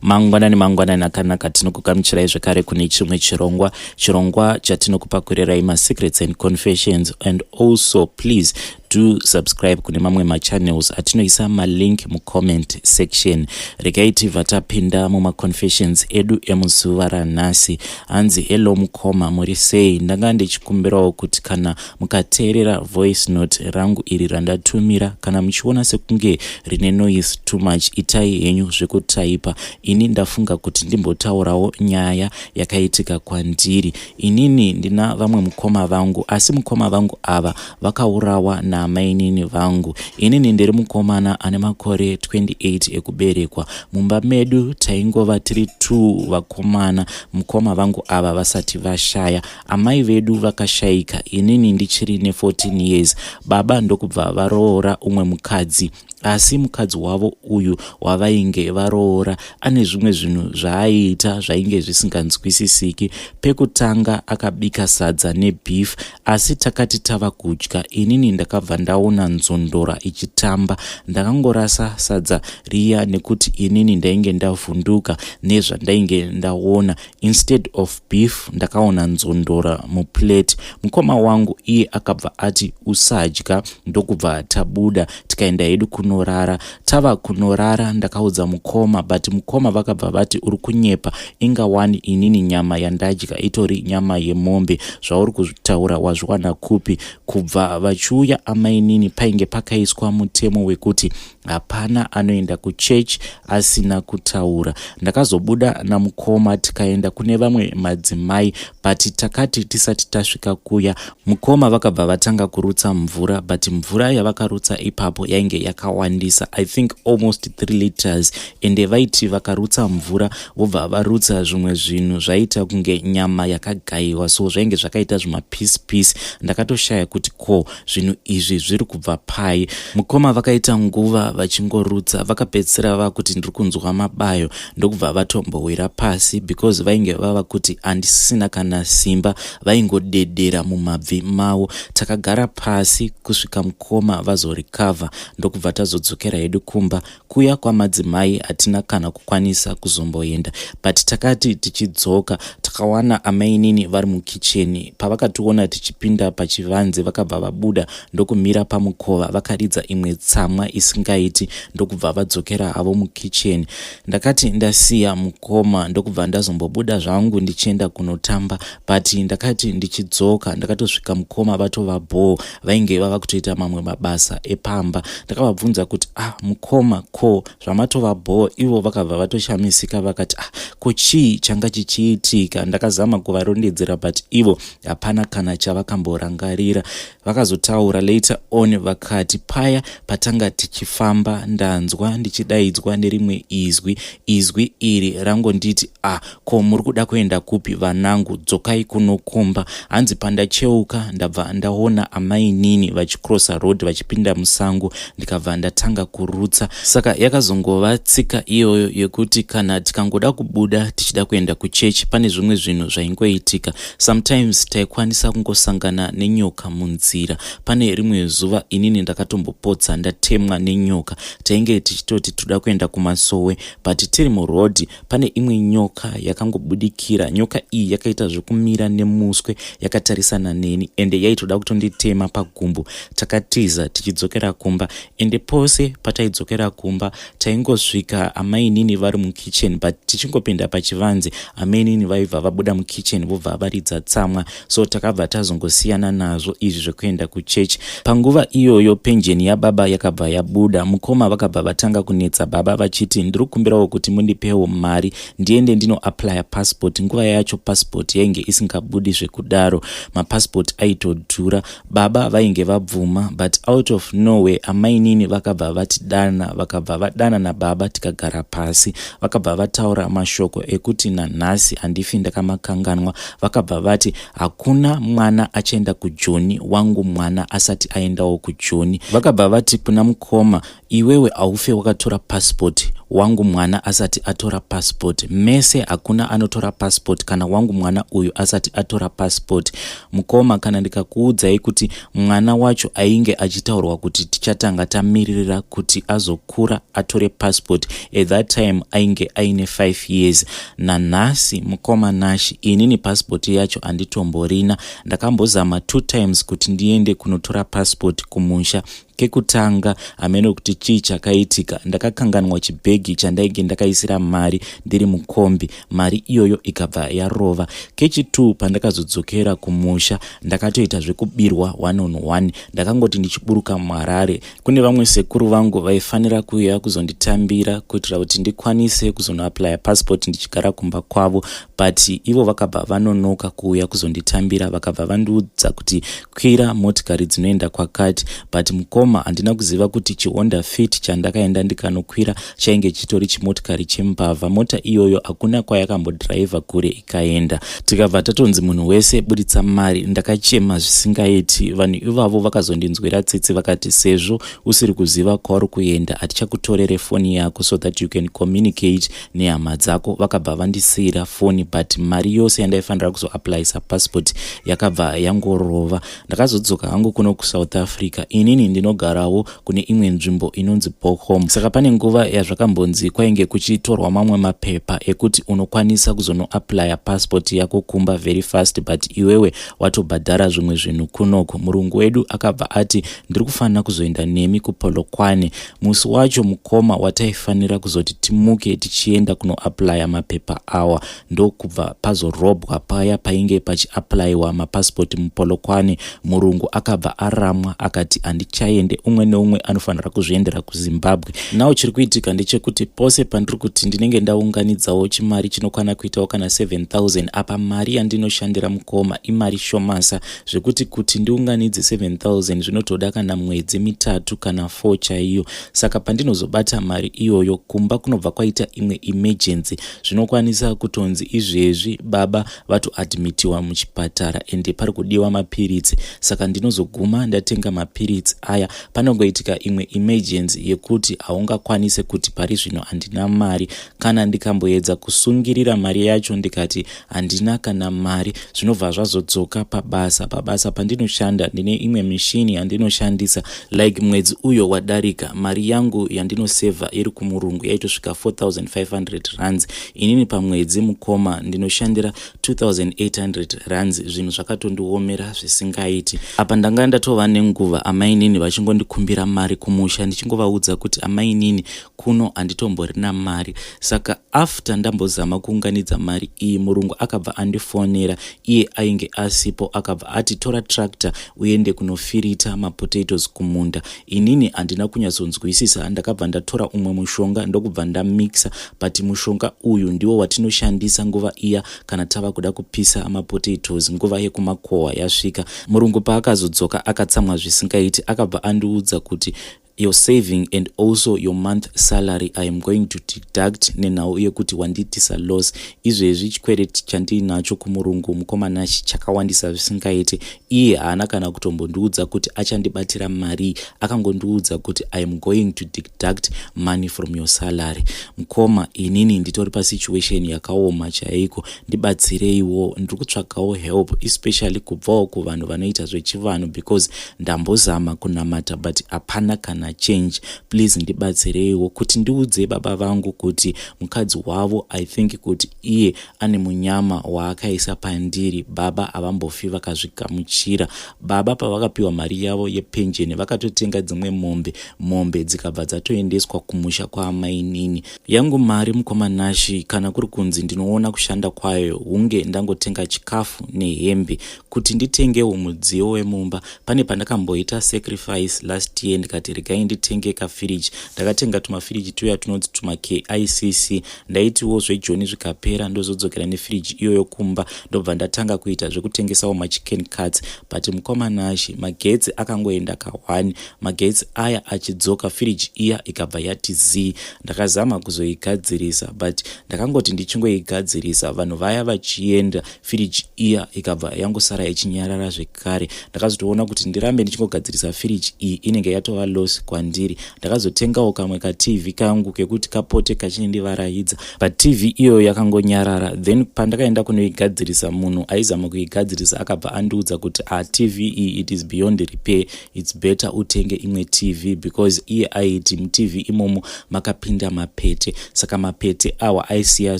Mangwanani mangwanani akanaka, tinokugamuchirai zvekare kune chimwe chirongwa, chirongwa chatinokupakurerai masecrets and confessions. And also please do subscribe kune mamwe machannels atinoisa malink mucomment section. Regai tibva tapinda mumaconfessions edu emuzuva ranhasi. Hanzi, "Hello mukoma, muri sei? Ndanga ndichikumbirawo kuti kana mukateerera voice note rangu iri randatumira, kana muchiona sekunge rine noise too much, itai henyu zvekutaipa. Ini ndafunga kuti ndimbotaurawo nyaya yakaitika kwandiri. Inini ndina vamwe mukoma vangu, asi mukoma vangu ava vakaurawa naamainini vangu. Inini ndiri mukomana ane makore 28 ekuberekwa. Mumba medu taingova tiri 2 vakomana mukoma vangu ava vasati vashaya. Amai vedu vakashayika inini ndichiri ne14 years. Baba ndokubva varoora umwe mukadzi, asi mukadzi wavo uyu wavainge varoora ane zvimwe zvinhu zvaaiita zvainge zvisinganzwisisiki. Pekutanga akabika sadza nebeef, asi takati tava kudya, inini ndakabva ndaona nzondora ichitamba. Ndakangorasa sadza riya nekuti inini ndainge ndavhunduka nezvandainge ndaona. Instead of beef, ndakaona nzondora muplate. Mukoma wangu iye akabva ati usadya, ndokubva tabuda tikaenda hedu kunorara. Tava kunorara, ndakaudza mukoma, but mukoma vakabva vati, 'Uri kunyepa, inga wani inini nyama yandadya itori nyama yemombe. Zvauri kutaura wazviwana kupi?' Kubva vachiuya amainini, painge pakaiswa mutemo wekuti hapana anoenda kuchechi asina kutaura. Ndakazobuda namukoma tikaenda kune vamwe madzimai, but takati tisati tasvika kuya, mukoma vakabva vatanga kurutsa mvura, but mvura yavakarutsa ipapo yainge yakawandisa, I think almost 3 liters. Ende vaiti vakarutsa mvura, vobva varutsa zvimwe zvinhu zvaita kunge nyama yakagayiwa, so zvainge zvakaita zvimapisi pisi. Ndakatoshaya kuti ko zvinhu izvi zviri kubva pai. Mukoma vakaita nguva vachingorutsa, vakapedzisira vakuti ndiri kunzwa mabayo, ndokubva vatombowira pasi because vainge vava kuti handisisina kana simba, vaingodedera mumabvi mavo. Takagara pasi kusvika mukoma vazorecover, ndokubva tazodzokera hedu kumba. Kuya kwamadzimai hatina kana kukwanisa kuzomboenda, but takati tichidzoka takawana amainini vari mukicheni. Pavakationa tichipinda pachivanze, vakabva vabuda ndokumira pamukova, vakaridza imwe tsamwa isingaiti, ndokubva vadzokera havo mukicheni. Ndakati ndasiya mukoma, ndokubva ndazombobuda zvangu ndichienda kunotamba, but ndakati ndichidzoka ndakatosvika mukoma vatova bhoo, vainge vava kutoita mamwe mabasa epamba. Ndakavabvunza kuti, 'Ah mukoma, ko zvamatova bhoo?' Ivo vakabva vatoshamisika, vakati, 'Ah, ko chii changa chichiitika?' Ndakazama kuvarondedzera, but ivo hapana kana chavakamborangarira. Vakazotaura later on, vakati paya patanga tichifamba, ndanzwa ndichidaidzwa nerimwe izwi. Izwi iri rangonditi, 'Ah, ko muri kuda kuenda kupi vanangu? Dzokai kunokumba.' Hanzi pandacheuka, ndabva ndaona amainini vachicrossa road vachipinda musango, ndikabva ndatanga kurutsa. Saka yakazongova tsika iyoyo yekuti kana tikangoda kubuda tichida kuenda kuchechi, pane zvimwe zvinhu zvaingoitika. Sometimes taikwanisa kungosangana nenyoka munzira. Pane rimwe zuva inini ndakatombopotsa ndatemwa nenyoka. Tainge tichitoti toda kuenda kumasowe, but tiri murodhi pane imwe nyoka yakangobudikira. Nyoka iyi yakaita zvekumira nemuswe yakatarisana neni, ende yaitoda kutonditema pagumbo. Takatiza tichidzokera kumba, ende pose pataidzokera kumba taingosvika amainini vari mukitchen, but tichingopinda pachivanze, amainini vaibva vabuda mukitchen, vobva varidza tsamwa. So takabva tazongosiyana nazvo izvi zvekuenda kuchechi. Panguva iyoyo penjeni yababa yakabva yabuda. Mukoma vakabva vatanga kunetsa baba vachiti, 'Ndiri kukumbirawo kuti mundipewo mari ndiende ndinoapplya passport.' Nguva yacho passport yainge isingabudi zvekudaro, mapassport aitodhura. Baba vainge vabvuma, but out of nowhere amainini vakabva vatidana, vakabva vadana nababa, tikagara pasi. Vakabva vataura mashoko ekuti nanhasi handifi ndakamakanganwa. Vakabva vati, 'Hakuna mwana achaenda kuJoni wangu mwana asati aendawo kuJoni.' Vakabva vati kuna mukoma, Iwewe haufe wakatora passport wangu mwana asati atora passport. Mese hakuna anotora passport kana wangu mwana uyu asati atora passport. Mukoma, kana ndikakuudzai kuti mwana wacho ainge achitaurwa kuti tichatanga tamiririra kuti azokura atore passport, at that time ainge aine 5 years. Nanhasi, mukoma Nashi, inini passport yacho handitomborina. Ndakambozama two times kuti ndiende kunotora passport kumusha. Kekutanga, hameno kuti chii chakaitika, ndakakanganwa chibhegi chandainge ndakaisira mari ndiri mukombi, mari iyoyo ikabva yarova. Kechi2, pandakazodzokera kumusha, ndakatoita zvekubirwa one on one. Ndakangoti ndichiburuka muHarare, kune vamwe sekuru vangu vaifanira kuuya kuzonditambira kuitira kuti ndikwanise kuzonoapplya passport ndichigara kumba kwavo, but ivo vakabva vanonoka kuuya kuzonditambira. Vakabva vandiudza kuti kwira motikari dzinoenda kwakati, but mukoma, handina kuziva kuti chiHonda Fit chandakaenda ndikanokwira chainge chitori chimotikari chembavha. Mota iyoyo hakuna kwayakambodhiraivha kure ikaenda. Tikabva tatonzi munhu wese buritsa mari. Ndakachema zvisingaiti. Vanhu ivavo vakazondinzwira tsitsi, vakati sezvo usiri kuziva kwauri kuenda, hatichakutorere foni yako so that you can communicate nehama dzako. Vakabva vandisiyira foni, but mari yose yandaifanira kuzoapplyisa passport yakabva yangorova. Ndakazodzoka hangu kuno kuSouth Africa. Inini ndinogarawo kune imwe nzvimbo inonzi Bochum. Saka pane nguva yazvakambonzi kwainge kuchitorwa mamwe mapepa ekuti unokwanisa kuzonoapplya passport yako kumba very fast, but iwewe watobhadhara zvimwe zvinhu kunoko. Murungu wedu akabva ati ndiri kufanira kuzoenda nemi kuPolokwane. Musi wacho, mukoma, wataifanira kuzoti timuke tichienda kunoapplya mapepa awa, ndokubva pazorobwa paya painge pachiapplyiwa mapasipoti muPolokwane. Murungu akabva aramwa, akati handichaende, umwe neumwe anofanira kuzviendera kuZimbabwe. Now chiri kuitika ndechekuti pose pandiri kuti ndinenge ndaunganidzawo chimari chinokwana kuitawo kana 7000, apa mari yandinoshandira, mukoma, imari shomasa zvekuti kuti ndiunganidze 7000 zvinotoda kana mwedzi 3 kana 4 chaiyo. Saka pandinozobata mari iyoyo, kumba kunobva kwaita imwe emergency. Zvinokwanisa kutonzi izvezvi baba vatoadmitiwa muchipatara ende pari kudiwa mapiritsi, saka ndinozoguma ndatenga mapiritsi aya. Panongoitika imwe emergency yekuti haungakwanise kuti pari zvino handina mari. Kana ndikamboedza kusungirira mari yacho, ndikati handina kana mari, zvinobva zvazodzoka pabasa. Pabasa pandinoshanda ndine imwe mishini yandinoshandisa. Like mwedzi uyo wadarika, mari yangu yandinosevha iri kumurungu yaitosvika 4500 rands. Inini pamwedzi, mukoma, ndinoshandira 2800 rands. Zvinhu zvakatondiomera zvisingaiti. Apa ndanga ndatova nenguva amainini vachingondikumbira mari kumusha, ndichingovaudza kuti amainini, kuno handitomborina mari. Saka after ndambozama kuunganidza mari iyi, murungu akabva andifonera iye ainge asipo. Akabva ati tora tractor uende kunofirita mapotatoes kumunda. Inini handina kunyatsonzwisisa. Ndakabva ndatora umwe mushonga, ndokubva ndamixa, but mushonga uyu ndiwo watinoshandisa nguva iya kana tava kuda kupisa mapotatoes, nguva yekumakohwa yasvika. Murungu paakazodzoka akatsamwa zvisingaiti. Akabva andiudza kuti your saving and also your month salary I am going to deduct nenhau yekuti wandiitisa loss. Izvezvi chikwereti chandiinacho kumurungu, mukoma Nashi, chakawandisa zvisingaiti. Iye haana kana kutombondiudza kuti achandibatira mari. Akangondiudza kuti I am going to deduct money from your salary. Mukoma, inini nditori pasituation yakaoma chaiko. Ndibatsireiwo. Ndiri kutsvagawo help, especially kubvawo kuvanhu vanoita zvechivanhu, because ndambozama kunamata but hapana kana change. Please ndibatsireiwo kuti ndiudze baba vangu kuti mukadzi wavo, I think kuti iye ane munyama waakaisa pandiri. Baba havambofi vakazvigamuchira. Baba pavakapiwa mari yavo yepenjeni, vakatotenga dzimwe mombe, mombe dzikabva dzatoendeswa kumusha kwaamainini. Yangu mari, mukoma Nashi, kana kuri kunzi ndinoona kushanda kwayo, hunge ndangotenga chikafu nehembe. Kuti nditengewo mudziyo wemumba, pane pandakamboita sacrifice last year, ndikati regai nditenge kafiriji. Ndakatenga tumafiriji tuya tunonzi tumaKICC. Ndaitiwo zvejoni zvikapera, ndozodzokera nefiriji iyoyo kumba, ndobva ndatanga kuita zvekutengesawo machicken cuts. But mukoma Nashi, magetsi akangoenda ka1. Magetsi aya achidzoka, firiji iya ikabva yati zii. Ndakazama kuzoigadzirisa, but ndakangoti ndichingoigadzirisa, vanhu vaya vachienda, firiji iya ikabva yangosara ichinyarara zvekare. Ndakazotoona kuti ndirambe ndichingogadzirisa firiji iyi inenge yatova loss. kwandiri. Ndakazotengawo kamwe kaTV kangu kekuti kapote kachindivaraidza, but TV iyoyo yakangonyarara. Then pandakaenda kunoigadzirisa, munhu aizama kuigadzirisa akabva andiudza kuti a ah, TV iyi, it is beyond repair, it's better utenge imwe TV, because iye aiti muTV imomo makapinda mapete, saka mapete awa aisiya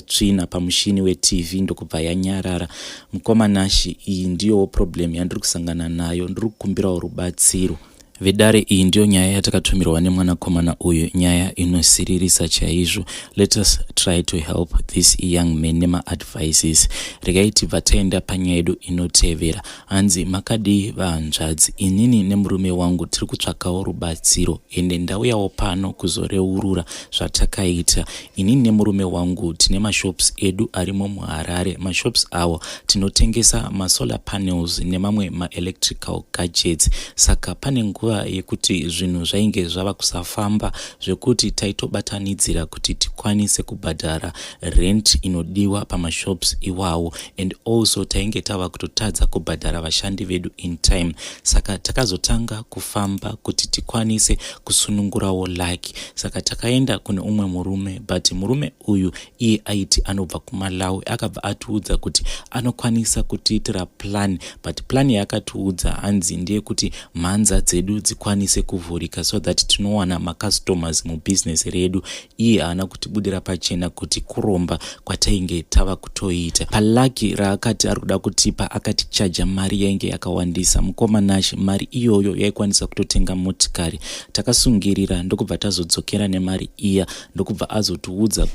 tsvina pamushini weTV, ndokubva yanyarara. Mukoma Nashi, iyi ndiyowo problem yandiri kusangana nayo. Ndiri kukumbirawo rubatsiro. Vedare, iyi ndiyo nyaya yatakatumirwa nemwanakomana uyu, nyaya inosiririsa chaizvo. Let us try to help this young man nemaadvices. Regai tibva taenda panyaya yedu inotevera. Hanzi, "Makadii vahanzvadzi? Inini nemurume wangu tiri kutsvakawo rubatsiro, ende ndauyawo pano kuzoreurura zvatakaita. Inini nemurume wangu tine mashops edu arimo muHarare. Mashops awo tinotengesa masolar panels nemamwe maelectrical gadgets. Saka pane nguva yekuti zvinhu zvainge zvava kusafamba zvekuti taitobatanidzira kuti tikwanise kubhadhara rent inodiwa pamashops iwawo, and also tainge tava kutotadza kubhadhara vashandi vedu in time. Saka takazotanga kufamba kuti tikwanise kusunungurawo luck. Saka takaenda kune umwe murume, but murume uyu iye aiti anobva kuMalawi. Akabva atiudza kuti anokwanisa kutiitira plan, but plan yaakatiudza hanzi ndeyekuti mhanza dzedu dzikwanise kuvhurika so that tinowana macustomers mubhizinesi redu. Iye haana kutibudira pachena kuti kuromba kwatainge tava kutoita. Paluck raakati ari kuda kutipa, akatichaja mari yainge yakawandisa. Mukoma Nashi, mari iyoyo yaikwanisa kutotenga motikari. Takasungirira, ndokubva tazodzokera nemari iya, ndokubva azotiudza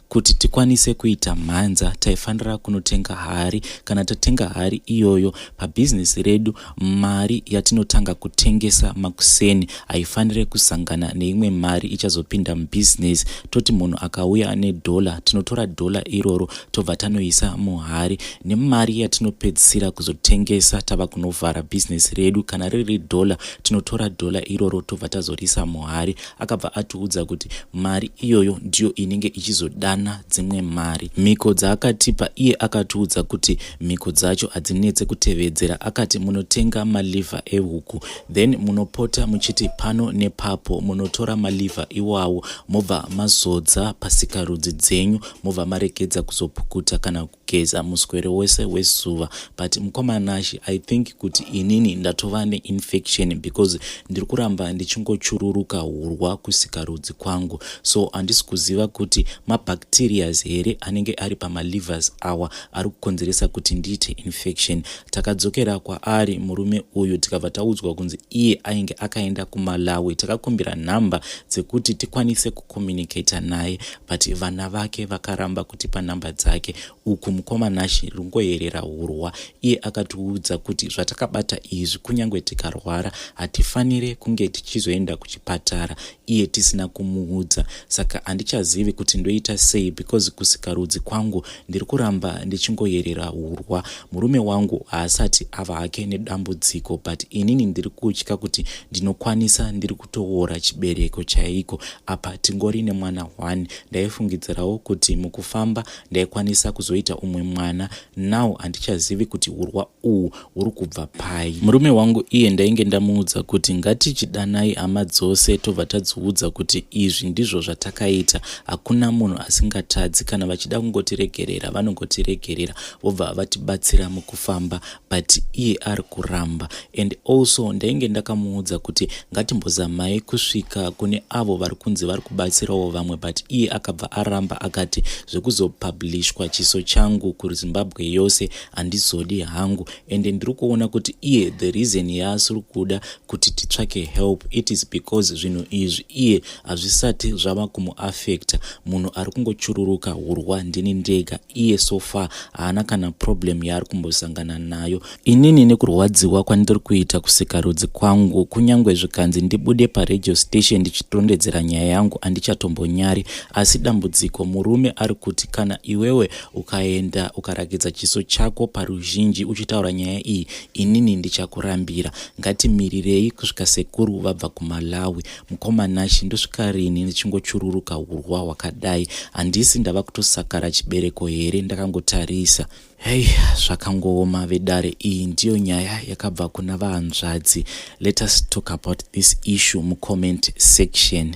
kuti tikwanise kuita mhanza taifanira kunotenga hari. Kana tatenga hari iyoyo, pabhizinesi redu mari yatinotanga kutengesa makuseni haifaniri kusangana neimwe mari ichazopinda mubhizinesi. Toti munhu akauya nedhola, tinotora dhola iroro tobva tanoisa muhari, nemari yatinopedzisira kuzotengesa tava kunovhara bhizinesi redu, kana riri dhola, tinotora dhola iroro tobva tazorisa muhari. Akabva atiudza kuti mari iyoyo ndiyo inenge ichizodana dzimwe mari. Mhiko dzaakatipa, iye akatiudza kuti mhiko dzacho hadzinetse kutevedzera. Akati munotenga maliver ehuku, then munopota muchiti pano nepapo munotora maliver iwawo, mobva mazodza pasikarudzi dzenyu, mobva maregedza kuzopukuta kana kugeza muswere wese wezuva. But mukoma Nashi, I think kuti inini ndatova neinfection, because ndiri kuramba ndichingochururuka hurwa kusikarudzi kwangu. So handisi kuziva kuti mabacterias here anenge ari pamalivers awa ari kukonzeresa kuti ndiite infection. Takadzokera kwaari murume uyu, tikabva taudzwa kunzi iye ainge akaenda kuMalawi. Takakumbira nhamba dzekuti tikwanise kucommunicata naye, but vana vake vakaramba kutipa nhamba dzake. Uku, mukoma Nashi, rungoyerera hurwa. Iye akatiudza kuti zvatakabata izvi, kunyange tikarwara, hatifaniri kunge tichizoenda kuchipatara iye tisina kumuudza. Saka handichazivi kuti ndoita sei, because kusikarudzi kwangu ndiri kuramba ndichingoyerera hurwa. Murume wangu haasati ava hake nedambudziko, but inini ndiri kutya kuti ndinokwanisa ndiri kutoora chibereko chaiko. Apa tingori nemwana 1. Ndaifungidzirawo kuti mukufamba ndaikwanisa kuzoita umwe mwana. Now handichazivi kuti urwa uhu huri kubva pai. Murume wangu iye ndainge ndamuudza kuti ngatichidanai hama dzose, tobva tadziudza kuti izvi ndizvo zvatakaita. Hakuna munhu asingatadzi. Kana vachida kungotiregerera, vanongotiregerera, vobva vatibatsira mukufamba, but iye ari kuramba. And also ndainge ndakamuudza kuti ngatimbozamai kusvika kune avo vari kunzi vari kubatsirawo vamwe, but iye akabva aramba, akati zvekuzopublishwa chiso changu kuZimbabwe yose handizodi hangu. Ende ndiri kuona kuti iye the reason yaasiri kuda kuti titsvake help, it is because zvinhu izvi iye hazvisati zvava kumuafecta. Munhu ari kungochururuka hurwa ndini ndega. Iye so far haana kana problem yaari kumbosangana nayo. Inini nekurwadziwa kwandiri kuita kusikarudzi kwangu, kunyange zvikanzi ndibude paradio station ndichitondedzera nyaya yangu, handichatombonyari. Asi dambudziko, murume ari kuti kana iwewe ukaenda ukarakidza chiso chako paruzhinji uchitaura nyaya iyi, inini ndichakurambira. Ngatimirirei kusvika sekuru vabva kuMalawi. Mukoma. Nashe, ndosvika rini ndichingochururuka hurwa hwakadai? Handisi ndava kutosakara chibereko here ndakangotarisa? Hei, zvakangooma vedare. Iyi ndiyo nyaya yakabva kuna vahanzvadzi. Let us talk about this issue mucomment section.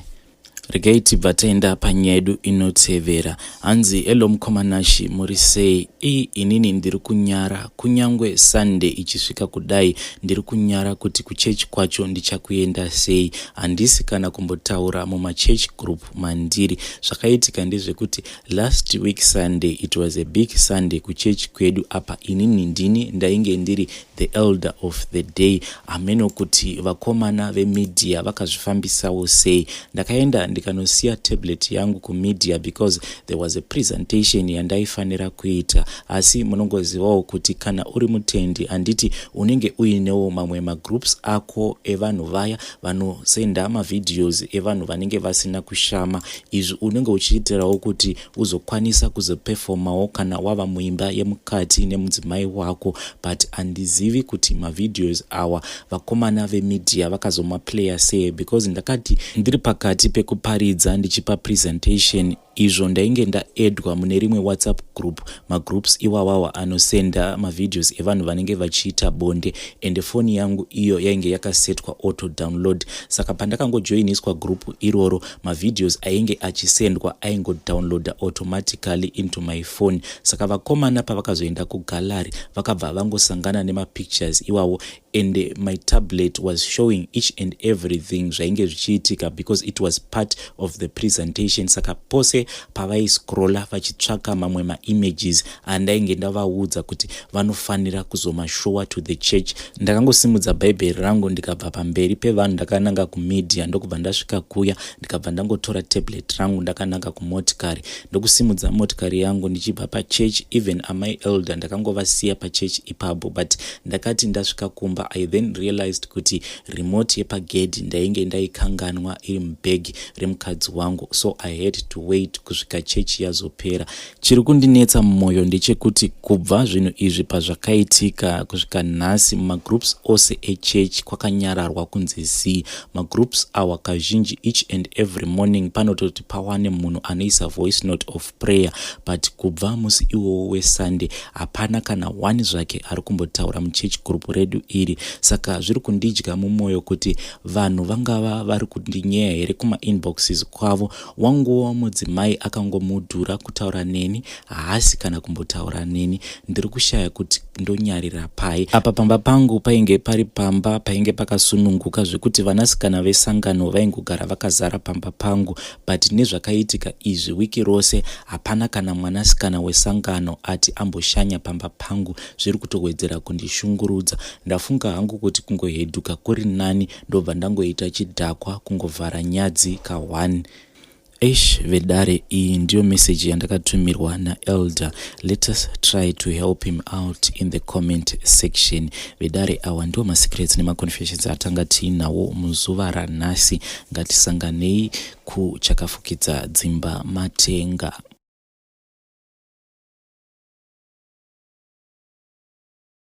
Regai tibva taenda panyaya yedu inotevera. Hanzi, "Hello mukoma Nashe, muri sei?" Ii, inini ndiri kunyara. Kunyangwe Sunday ichisvika kudai, ndiri kunyara kuti kuchechi kwacho ndichakuenda sei. Handisi kana kumbotaura mumachurch group mandiri. Zvakaitika ndezvekuti last week Sunday, it was a big Sunday kuchechi kwedu. Apa inini ndini ndainge ndiri the elder of the day. Hameno kuti vakomana vemedia vakazvifambisawo sei. Ndakaenda ndikanosiya tablet yangu kumedia because there was a presentation yandaifanira kuita. Asi munongozivawo kuti kana uri mutendi, handiti unenge uinewo mamwe magroups ako evanhu vaya vanosenda mavideos evanhu vanenge vasina kushama? Izvi unenge uchiitirawo kuti uzokwanisa kuzoperformawo kana wava muimba yemukati nemudzimai wako. But handizivi kuti mavideos awa vakomana vemedia vakazomaplaya sei, because ndakati ndiri pakati pekuparidza ndichipa presentation, izvo ndainge ndaedwa mune rimwe WhatsApp group, magroups iwawawa anosenda mavideos evanhu vanenge vachiita bonde, ende foni yangu iyo yainge yakasetwa auto download. Saka pandakangojoiniswa group iroro, mavideos ainge achisendwa aingodownloada automatically into my phone. Saka vakomana pavakazoenda kugallery, vakabva vangosangana nemapictures iwawo, and my tablet was showing each and everything zvainge zvichiitika because it was part of the presentation. Saka pose pavaiscrolla vachitsvaka mamwe maimages andainge ndavaudza kuti vanofanira kuzomashowa to the church, ndakangosimudza Bhaibheri rangu, ndikabva pamberi pevanhu ndakananga kumedia. Ndokubva ndasvika kuya, ndikabva ndangotora tablet rangu ndakananga kumotikari, ndokusimudza motikari yangu ndichibva pachurch. Even amai elder ndakangovasiya pachurch ipapo. But ndakati ndasvika kumba, I then realized kuti remote yepagedhi ndainge ndaikanganwa iri mubhegi remukadzi wangu, so I had to wait kusvika chechi yazopera. Chiri kundinetsa mumwoyo ndechekuti kubva zvinhu izvi pazvakaitika kusvika nhasi, mumagroups ose echechi kwakanyararwa kunze c. Magroups awa kazhinji each and every morning panototi pawane munhu anoisa voice note of prayer, but kubva musi iwowo weSunday hapana kana one zvake ari kumbotaura muchechi group redu iri. Saka zviri kundidya mumwoyo kuti vanhu vangava vari kundinyeya here kumainboxes kwavo. Wanguwo mudzimai akangomudhura kutaura neni, haasi kana kumbotaura neni. Ndiri kushaya kuti ndonyarira pai. Apa pamba pangu painge pari pamba painge pakasununguka zvekuti vanasikana vesangano vaingogara vakazara pamba pangu, but nezvakaitika izvi, wiki rose hapana kana mwanasikana wesangano ati amboshanya pamba pangu. Zviri kutowedzera kundishungurudza. Ndafunga hangu kuti kungohedhuka kuri nani, ndobva ndangoita chidhakwa, kungovhara nyadzi ka1. Eish vedare, iyi ndiyo meseji yandakatumirwa naelder. Let us try to help him out in the comment section. Vedare, awa ndiwo masecrets nemaconfessions atanga tiinawo muzuva ranhasi. Ngatisanganei kuchakafukidza dzimba matenga.